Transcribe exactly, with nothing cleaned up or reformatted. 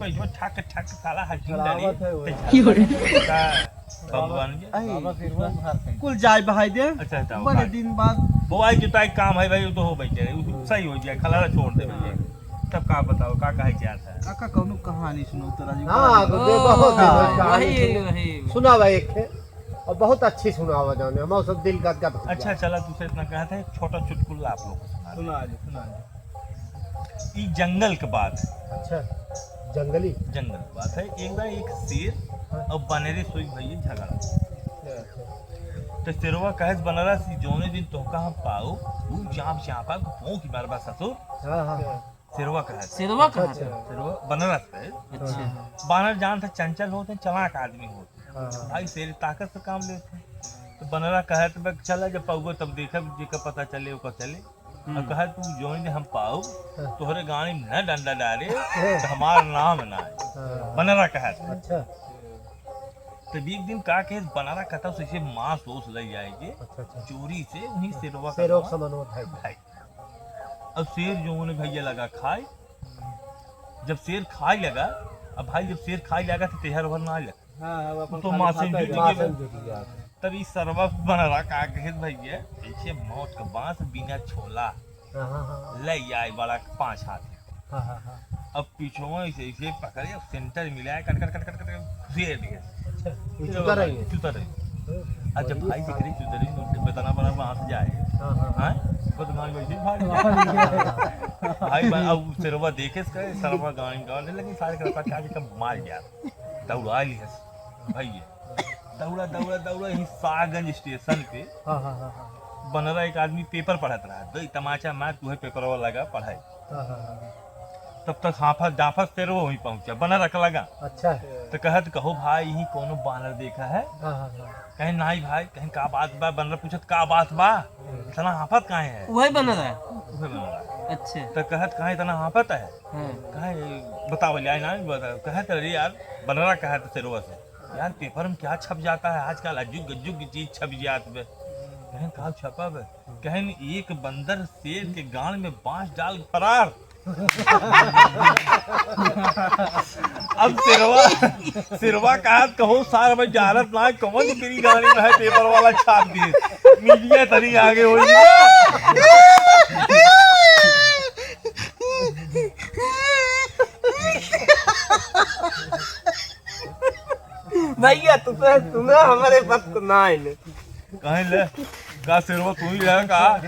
पैसवा ठक ठक साला हकीम डाली। खराबत है वो। पैसा का भगवान के। आई। बाबा फिर वो कुल जाए बहाई दे। अच्छा, अच्छा, बड़े भाई। दिन बाद। बोआई जुताई काम है भाई, वो तो हो बैठे रहे, वो सही हो जाए, खलारा छोड़ दे भैया। तब का बताओ, का कहे चाहता है? काका, कौनो कहानी सुनो तो राजू। हाँ, तो दे, बहुत दिन हाँ, हो गया। वही, वही। सुना भाई एक ठे, और बहुत अच्छी सुनावा जाने, हम सब दिल गदगद हो अच्छा, गया। चला, तुझसे इतना कहते हैं, एक छोटा चुटकुला आप लोग को सुना दे। सुना दे, सुना दे। ई जंगल के बात है। अच्छा, जंगली? जंगल के बात है। एक बार एक शेर हाँ। और बनेरे सोई भइया झगड़ा। अच्छा, अच्छा। तो शेरवा कहे बनरा से, "जौने दिन तोहका हम पाओ, ऊ चाँप चाँपा के भौंक मारबा ससुर।" हाँ, हाँ, हाँ। शेरवा कहे। शेरवा अच्छा, कहे। अच्छा। शेरवा बनरा से। अच्छा। बानर जान से चंचल होते, चालाक आदमी होते। हाँ, हाँ। भाई शेर ताकत से काम लेते हैं। तो बनरा कहे तो बे, "चला जब पाऊबो तब देखब, जेकर पता चले ओकर चले।" हम्म। और कहा, "तू जौन हम पाऊ, हाँ। तोहरे गाड़ी में न डंडा डाले, हाँ। तो हमार नाम ना है।" हाँ। बनरा कहा था। अच्छा। तब एक दिन का के बनरा कहता से इसे मांस ओस ले जाएंगे, अच्छा, अच्छा। चोरी से वहीं शेरवा का शेरवा नाम सामान उठाई। भाई। अब शेर जौन भइया लगा खाए, जब शेर खाए लगा, अब भाई जब शेर खाए लगा तो तेहर भर ना लगा। हाँ, हाँ, वो अपन तो खाली मासूम खाता जुटी है। गया। मासूम जुटी गया। तब ई सरवा बनरा का कहे भइया, ऐसे मौत का बांस बिना छोला हाँ, हाँ, हाँ। ले आए बड़ा पाँच हाथ। हाँ, हाँ, हाँ। अब पीछवा ऐसे, ऐसे पकड़े, अब सेंटर मिलाए, कट, कट, कट, कट, कट, कट, घुसेड़ दिए। अच्छा, ये चलो चुतर भाई, रही है। चुतर रही। हाँ, अच्छा बढ़िया भाई, था। जिकरी चुतरी में उनके बेतना बना बांस जाए। हाँ, हाँ, हाँ। हाँ? बदनाम वैसे ही भाग गया। भाई, भाई, अब शेरवा देखे इसका, सरवा गाड़ी में गाड़ी, लेकिन सारे के रफ्तार के आगे कब मार गया। दौड़ा लिया। भइया, दौड़ा, दौड़ा, दौड़ा, यहीं शाहगंज स्टेशन पे हाँ, हाँ, हाँ, हाँ। बनरा एक आदमी पेपर पढ़त रहा, दो तमाचा मार, तुहे पेपरवा लगा पढ़ाई। हाँ, हाँ, हाँ। तब तक हाफत डाफत शेरवा वहीं पहुंचा, बनरा का लगा। अच्छा। तो कहत, "कहो भाई, यहीं कोनो बानर देखा है?" हाँ, हाँ, हाँ। कहे, "नाहीं भाई।" कहे, "का बात बा?" बनरा पूछत, "का बात बा? हम्म। इतना हाफत काहे है?" वही बनरा है। वही बनरा। अच्छा। तो कहत, "काहे इतना हाफत है?" हाँ। काहे, बताओ, ले आए ना, बता। कहत, "अरे यार," बनरा कहत शेरवा से, "यार, पेपर में क्या छप जाता है आजकल, अजुग अजुग की चीज छप जात बे।" कहें, "का छपा बे?" कहें, "एक बंदर शेर के गाल में बांस डाल फरार।" अब शेरवा, शेरवा कहा, "कहो सार, मैं जानत ना कौन तेरी गाड़ी में है, पेपर वाला छाप दिए, मीडिया तनी आगे हो।" भइया, तू तो, तू ना हमरे बस के ना आइले। कहीं ले, का शेरवा तू ही है का?